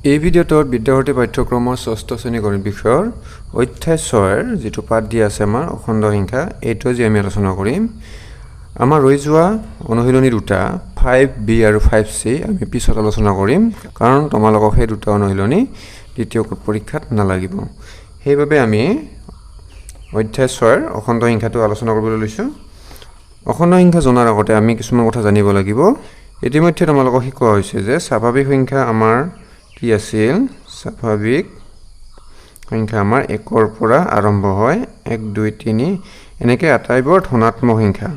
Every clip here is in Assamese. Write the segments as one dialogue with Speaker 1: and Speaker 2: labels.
Speaker 1: এই ভিডিঅ'টোত বিদ্যাভাৰতী পাঠ্যক্ৰমৰ ষষ্ঠ শ্ৰেণী গণিত বিষয়ৰ অধ্যায় 6ৰ যিটো পাঠ দিয়া আছে আমাৰ অখণ্ড সংখ্যা, এইটো আজি আমি আলোচনা কৰিম। আমাৰ ৰৈ যোৱা অনুশীলনী দুটা 5b আৰু 5c আমি পিছত আলোচনা কৰিম, কাৰণ তোমালোকক সেই দুটা অনুশীলনী দ্বিতীয় পৰীক্ষাত নালাগিব। সেইবাবে আমি অধ্যায় 6ৰ অখণ্ড সংখ্যাটো আলোচনা কৰিবলৈ লৈছোঁ। অখণ্ড সংখ্যা জনাৰ আগতে আমি কিছুমান কথা জানিব লাগিব। ইতিমধ্যে তোমালোকক শিকোৱা হৈছে যে স্বাভাৱিক সংখ্যা আমাৰ কি আছিল। স্বাভাৱিক সংখ্যা আমাৰ 1ৰ পৰা আৰম্ভ হয়, 1 2 3 এনেকৈ আটাইবোৰ ধনাত্মক সংখ্যা,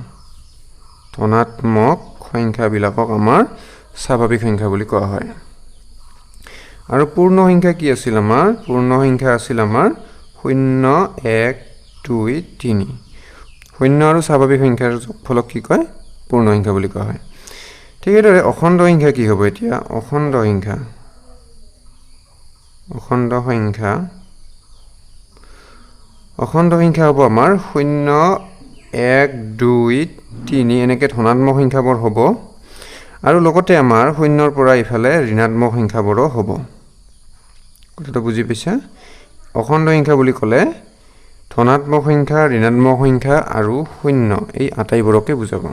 Speaker 1: ধনাত্মক সংখ্যাবিলাকক আমাৰ স্বাভাৱিক সংখ্যা বুলি কোৱা হয়। আৰু পূৰ্ণ সংখ্যা কি আছিল আমাৰ? পূৰ্ণ সংখ্যা আছিল আমাৰ 0 1 2 3। শূন্য আৰু স্বাভাৱিক সংখ্যাৰ যোগফলক কি কয়? পূৰ্ণ সংখ্যা বুলি কোৱা হয়। ঠিক সেইদৰে অখণ্ড সংখ্যা কি হ'ব এতিয়া? অখণ্ড সংখ্যা, অখণ্ড সংখ্যা, অখণ্ড সংখ্যা হ'ব আমাৰ 0 1 2 3 এনেকৈ ধনাত্মক সংখ্যাবোৰ হ'ব, আৰু লগতে আমাৰ শূন্যৰ পৰা ইফালে ঋণাত্মক সংখ্যাবোৰো হ'ব। কথাটো বুজি পাইছা? অখণ্ড সংখ্যা বুলি ক'লে ধনাত্মক সংখ্যা, ঋণাত্মক সংখ্যা আৰু শূন্য এই আটাইবোৰকে বুজাব।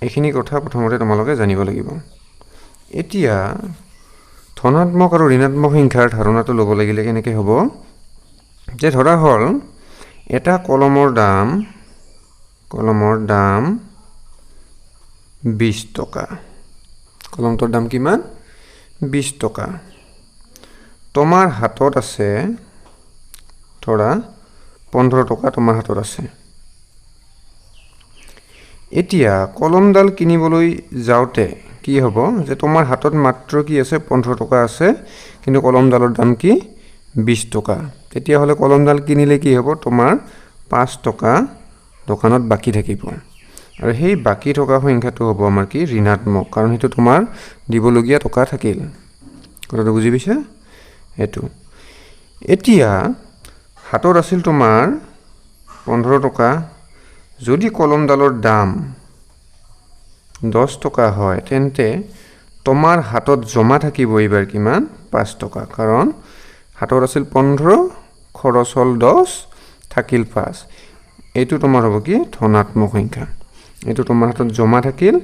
Speaker 1: এইখিনি কথা প্ৰথমতে তোমালোকে জানিব লাগিব। এতিয়া ধনাত্মক আৰু ঋণাত্মক সংখ্যাৰ ধাৰণাটো ল'ব লাগিলে কেনেকৈ হ'ব যে ধৰা হ'ল এটা কলমৰ দাম, কলমৰ দাম 20 টকা। কলমটোৰ দাম কিমান? 20 টকা। তোমাৰ হাতত আছে ধৰা 15 টকা তোমাৰ হাতত আছে। এতিয়া কলমডাল কিনিবলৈ যাওঁতে কি হ'ব যে তোমাৰ হাতত মাত্ৰ কি আছে? 15 টকা আছে, কিন্তু কলমডালৰ দাম কি? 20 টকা। তেতিয়াহ'লে কলমডাল কিনিলে কি হ'ব? তোমাৰ 5 টকা দোকানত বাকী থাকিব, আৰু সেই বাকী থকা সংখ্যাটো হ'ব আমাৰ কি? ঋণাত্মক, কাৰণ সেইটো তোমাৰ দিবলগীয়া টকা থাকিল। কথাটো বুজি পাইছা? এইটো এতিয়া হাতত আছিল তোমাৰ 15 টকা, যদি কলমডালৰ দাম 10 টকা হয় তেন্তে তোমাৰ হাতত জমা থাকিব এইবাৰ কিমান? 5 টকা, কাৰণ হাতত আছিল 15, খৰচ হ'ল 10, থাকিল 5। এইটো তোমাৰ হ'ব কি? ধনাত্মক সংখ্যা। এইটো তোমাৰ হাতত জমা থাকিল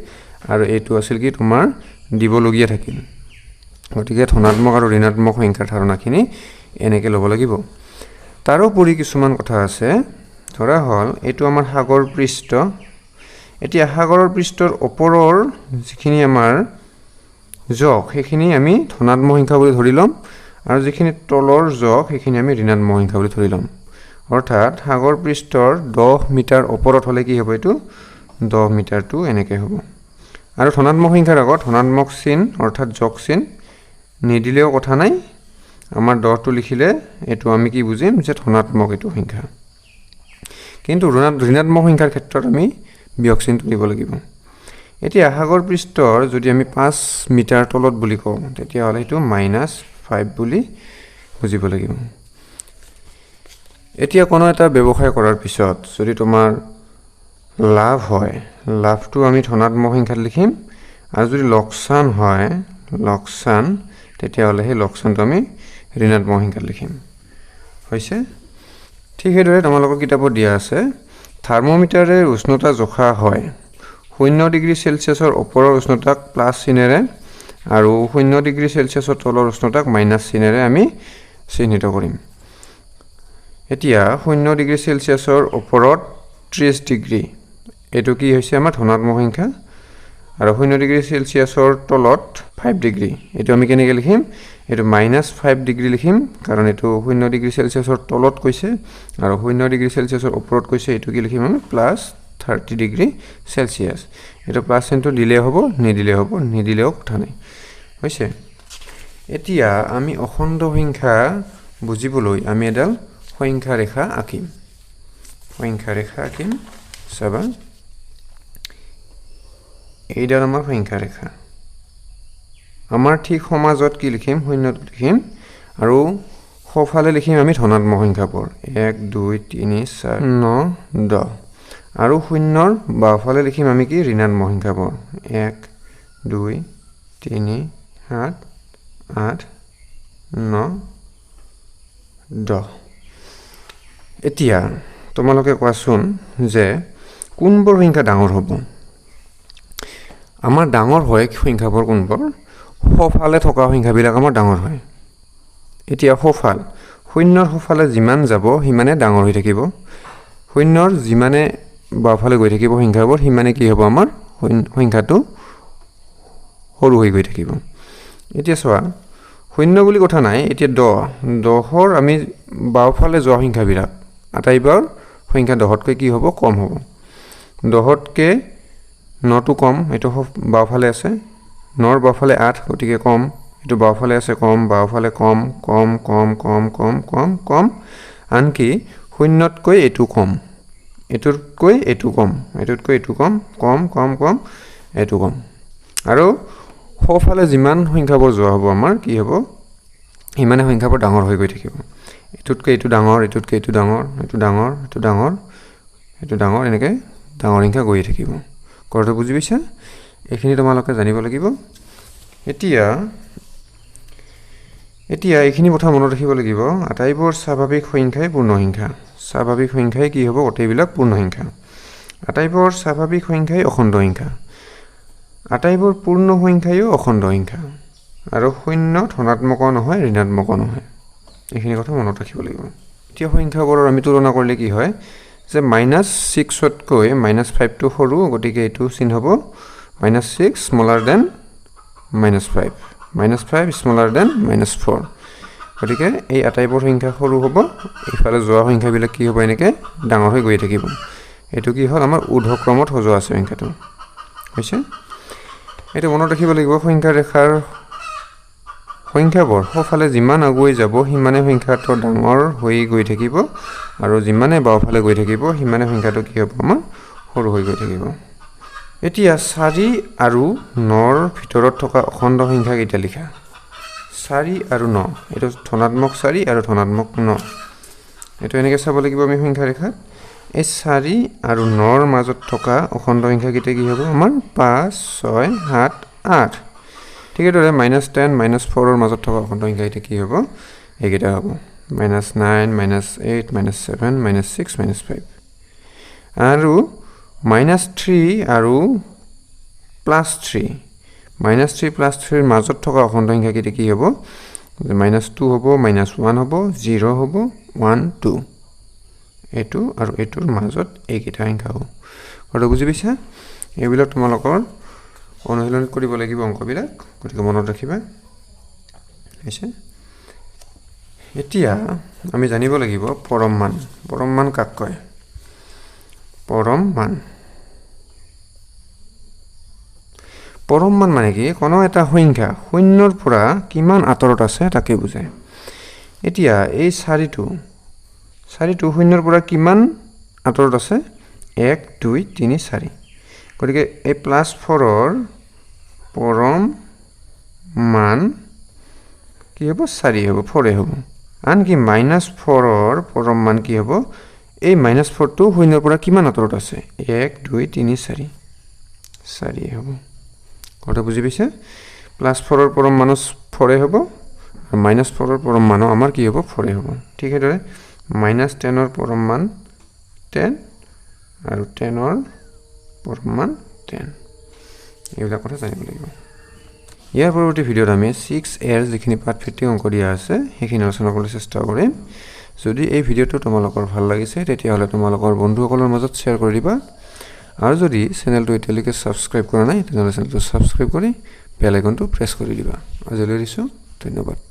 Speaker 1: আৰু এইটো আছিল কি? তোমাৰ দিবলগীয়া থাকিল। গতিকে ধনাত্মক আৰু ঋণাত্মক সংখ্যাৰ ধাৰণাখিনি এনেকৈ ল'ব লাগিব। তাৰোপৰি কিছুমান কথা আছে। ধৰা হ'ল এইটো আমাৰ সাগৰ পৃষ্ঠ। এতিয়া সাগৰৰ পৃষ্ঠৰ ওপৰৰ যিখিনি আমাৰ জগ সেইখিনি আমি ধনাত্মক সংখ্যা বুলি ধৰি ল'ম, আৰু যিখিনি তলৰ জগ সেইখিনি আমি ঋণাত্মক সংখ্যা বুলি ধৰি ল'ম। অৰ্থাৎ সাগৰ পৃষ্ঠৰ 10 মিটাৰ ওপৰত হ'লে কি হ'ব? এইটো 10 মিটাৰটো এনেকৈ হ'ব। আৰু ধনাত্মক সংখ্যাৰ আগত ধনাত্মক চিন অৰ্থাৎ যোগ চিন নিদিলেও কথা নাই, আমাৰ 10টো লিখিলে এইটো আমি কি বুজিম যে ধনাত্মক এইটো সংখ্যা। কিন্তু ঋণাত্মক সংখ্যাৰ ক্ষেত্ৰত আমি বিয়োগ চিনটো দিব লাগিব। এতিয়া সাগৰ পৃষ্ঠৰ যদি আমি 5 মিটাৰ তলত বুলি কওঁ তেতিয়াহ'লে সেইটো -5 বুলি বুজিব লাগিব। এতিয়া কোনো এটা ব্যৱসায় কৰাৰ পিছত যদি তোমাৰ লাভ হয়, লাভটো আমি ধনাত্মক সংখ্যাত লিখিম, আৰু যদি লোকচান হয়, লোকচান, তেতিয়াহ'লে সেই লোকচানটো আমি ঋণাত্মক সংখ্যাত লিখিম। হৈছে? ঠিক সেইদৰে তোমালোকৰ কিতাপত দিয়া আছে থাৰ্মোমিটাৰে উষ্ণতা জোখা হয় 0 ডিগ্ৰী চেলচিয়াছৰ ওপৰৰ উষ্ণতাক প্লাছ চিনেৰে আৰু 0 ডিগ্ৰী চেলচিয়াছৰ তলৰ উষ্ণতাক মাইনাছ চিনেৰে আমি চিহ্নিত কৰিম। এতিয়া 0 ডিগ্ৰী চেলচিয়াছৰ ওপৰত 30 ডিগ্ৰী, এইটো কি হৈছে আমাৰ ধনাত্মক সংখ্যা, আৰু 0 ডিগ্ৰী চেলচিয়াছৰ তলত 5 ডিগ্ৰী, এইটো আমি কেনেকৈ লিখিম? এইটো -5 ডিগ্ৰী লিখিম, কাৰণ এইটো 0 ডিগ্ৰী চেলচিয়াছৰ তলত কৈছে আৰু 0 ডিগ্ৰী চেলচিয়াছৰ ওপৰত কৈছে, এইটো কি লিখিম আমি? +30 ডিগ্ৰী চেলচিয়াছ। এইটো প্লাছ চিনটো দিলে হ'ব, নিদিলে হ'ব, নিদিলেও কথা নাই। হৈছে? এতিয়া আমি অখণ্ড সংখ্যা বুজিবলৈ আমি এডাল সংখ্যা ৰেখা আঁকিম। সংখ্যা ৰেখা আঁকিম, চাবা এইডাল আমাৰ সংখ্যা ৰেখা। আমাৰ ঠিক সমাজত কি লিখিম? শূন্যটো লিখিম, আৰু সোঁফালে লিখিম আমি ধনাত্মক সংখ্যাবোৰ 1 2 3 4 9 10, আৰু শূন্যৰ বাওঁফালে লিখিম আমি কি? ঋণাত্মক সংখ্যাবোৰ 1 2 3 7 8 ন, দহ। এতিয়া তোমালোকে কোৱাচোন যে কোনবোৰ সংখ্যা ডাঙৰ হ'ব? আমাৰ ডাঙৰ হয় সংখ্যাবোৰ কোনবোৰ? সোঁফালে থকা সংখ্যাবিলাক আমাৰ ডাঙৰ হয়। এতিয়া সোঁফাল, শূন্যৰ সোঁফালে যিমান যাব সিমানে ডাঙৰ হৈ থাকিব, শূন্যৰ যিমানে বাওঁফালে গৈ থাকিব সংখ্যাবোৰ সিমানে কি হ'ব আমাৰ সংখ্যাটো সৰু হৈ গৈ থাকিব। এতিয়া চোৱা, শূন্য বুলি কথা নাই, এতিয়া দহ, দহৰ আমি বাওঁফালে যোৱা সংখ্যাবিলাক আটাইবোৰ সংখ্যা দহতকৈ কি হ'ব? কম হ'ব। দহতকৈ নটো কম, এইটো বাওঁফালে আছে, নৰ বাওঁফালে আঠ, গতিকে কম, এইটো বাওঁফালে আছে কম, বাওঁফালে কম, কম কম কম কম কম কম, আনকি শূন্যতকৈ এইটো কম, এইটোতকৈ এইটো কম, এইটোতকৈ এইটো কম, কম কম কম, এইটো কম। আৰু সোঁফালে যিমান সংখ্যাবোৰ যোৱা হ'ব আমাৰ কি হ'ব? সিমানে সংখ্যাবোৰ ডাঙৰ হৈ গৈ থাকিব। এইটোতকৈ এইটো ডাঙৰ, এইটোতকৈ এইটো ডাঙৰ, এইটো ডাঙৰ, এইটো ডাঙৰ, এইটো ডাঙৰ, এনেকৈ ডাঙৰ সংখ্যা গৈয়ে থাকিব। কথাটো বুজি পাইছা? এইখিনি তোমালোকে জানিব লাগিব। এতিয়া এতিয়া এইখিনি কথা মনত ৰাখিব লাগিব, আটাইবোৰ স্বাভাৱিক সংখ্যাই পূৰ্ণ সংখ্যা। স্বাভাৱিক সংখ্যাই কি হ'ব? গোটেইবিলাক পূৰ্ণ সংখ্যা। আটাইবোৰ স্বাভাৱিক সংখ্যাই অখণ্ড সংখ্যা। আটাইবোৰ পূৰ্ণ সংখ্যাইও অখণ্ড সংখ্যা। আৰু শূন্য ধনাত্মকো নহয়, ঋণাত্মকো নহয়। এইখিনি কথা মনত ৰাখিব লাগিব। এতিয়া সংখ্যাবোৰৰ আমি তুলনা কৰিলে কি হয় যে মাইনাছ ছিক্সতকৈ মাইনাছ ফাইভটো সৰু, গতিকে এইটো চিন হ'ব minus six smaller than minus five, minus five smaller than minus four. গতিকে এই আটাইবোৰ সংখ্যা সৰু হ'ব, ইফালে যোৱা সংখ্যাবিলাক কি হ'ব? এনেকৈ ডাঙৰ হৈ গৈ থাকিব। এইটো কি হ'ল? আমাৰ ঊৰ্ধ্বক্ৰমত সজোৱা আছে সংখ্যাটো, হৈছে। এইটো মনত ৰাখিব লাগিব, সংখ্যা ৰেখাৰ সংখ্যাবোৰ সোঁফালে যিমান আগুৱাই যাব সিমানে সংখ্যাটো ডাঙৰ হৈ গৈ থাকিব, আৰু যিমানে বাওঁফালে গৈ থাকিব সিমানে সংখ্যাটো কি হ'ব? আমাৰ সৰু হৈ গৈ থাকিব। এতিয়া চাৰি আৰু নৰ ভিতৰত থকা অখণ্ড সংখ্যাকেইটা লিখা। চাৰি আৰু ন, এইটো ধনাত্মক চাৰি আৰু ধনাত্মক ন, এইটো এনেকৈ চাব লাগিব আমি সংখ্যা ৰেখাত। এই চাৰি আৰু নৰ মাজত থকা অখণ্ড সংখ্যাকেইটা কি হ'ব? আমাৰ পাঁচ, ছয়, সাত, আঠ। ঠিক সেইদৰে মাইনাছ টেন, মাইনাছ ফ'ৰৰ মাজত থকা অখণ্ড সংখ্যাকেইটা কি হ'ব? এইকেইটা হ'ব minus nine, minus eight, minus seven, minus six, minus five. আৰু মাইনাছ থ্ৰী আৰু plus three, minus three plus থ্ৰীৰ মাজত থকা অখণ্ড সংখ্যাকেইটা কি হ'ব? মাইনাছ টু হ'ব, মাইনাছ ওৱান হ'ব, জিৰ' হ'ব, ওৱান, টু। এইটো আৰু এইটোৰ মাজত এইকেইটা সংখ্যা হ'ব। কথাটো বুজি পাইছা? এইবিলাক তোমালোকৰ অনুশীলন কৰিব লাগিব অংকবিলাক, গতিকে মনত ৰাখিবা। হৈছে। এতিয়া আমি জানিব লাগিব পৰম মান। পৰম মান কাক কয়? পৰম মান, পৰম মান মানে কি? কোনো এটা সংখ্যা শূন্যৰ পৰা কিমান আঁতৰত আছে তাকে বুজায়। এতিয়া এই চাৰিটো, চাৰিটো শূন্যৰ পৰা কিমান আঁতৰত আছে? এক, দুই, তিনি, চাৰি। গতিকে এই প্লাছ ফ'ৰৰ পৰম মান কি হ'ব? চাৰি হ'ব, ফ'ৰে হ'ব। আনকি মাইনাছ ফ'ৰৰ পৰম মান কি হ'ব? এই মাইনাছ ফ'ৰটো শূন্যৰ পৰা কিমান আঁতৰত আছে? এক, দুই, তিনি, চাৰি, চাৰিয়ে হ'ব। কথা বুজি পাইছে? প্লাছ ফ'ৰৰ পৰম মানো ফ'ৰে হ'ব, আৰু মাইনাছ ফ'ৰৰ পৰম মানো আমাৰ কি হ'ব? ফ'ৰে হ'ব। ঠিক সেইদৰে মাইনাছ টেনৰ পৰম মান টেন আৰু টেনৰ পৰম মান টেন। এইবিলাক কথা জানিব লাগিব। ইয়াৰ পৰৱৰ্তী ভিডিঅ'ত আমি ছিক্স এৰ যিখিনি পাঠভিত্তিক অংক দিয়া আছে সেইখিনি আলোচনা কৰিবলৈ চেষ্টা কৰিম। যদি এই ভিডিঅ'টো তোমালোকৰ ভাল লাগিছে তেতিয়াহ'লে তোমালোকৰ বন্ধুসকলৰ মাজত শ্বেয়াৰ কৰি দিবা, আৰু যদি চেনেলটো এতিয়ালৈকে ছাবস্ক্ৰাইব কৰা নাই তেনেহ'লে চেনেলটো ছাবস্ক্ৰাইব কৰি বেল আইকনটো প্ৰেছ কৰি দিবা। আজিলৈ দিছোঁ, ধন্যবাদ।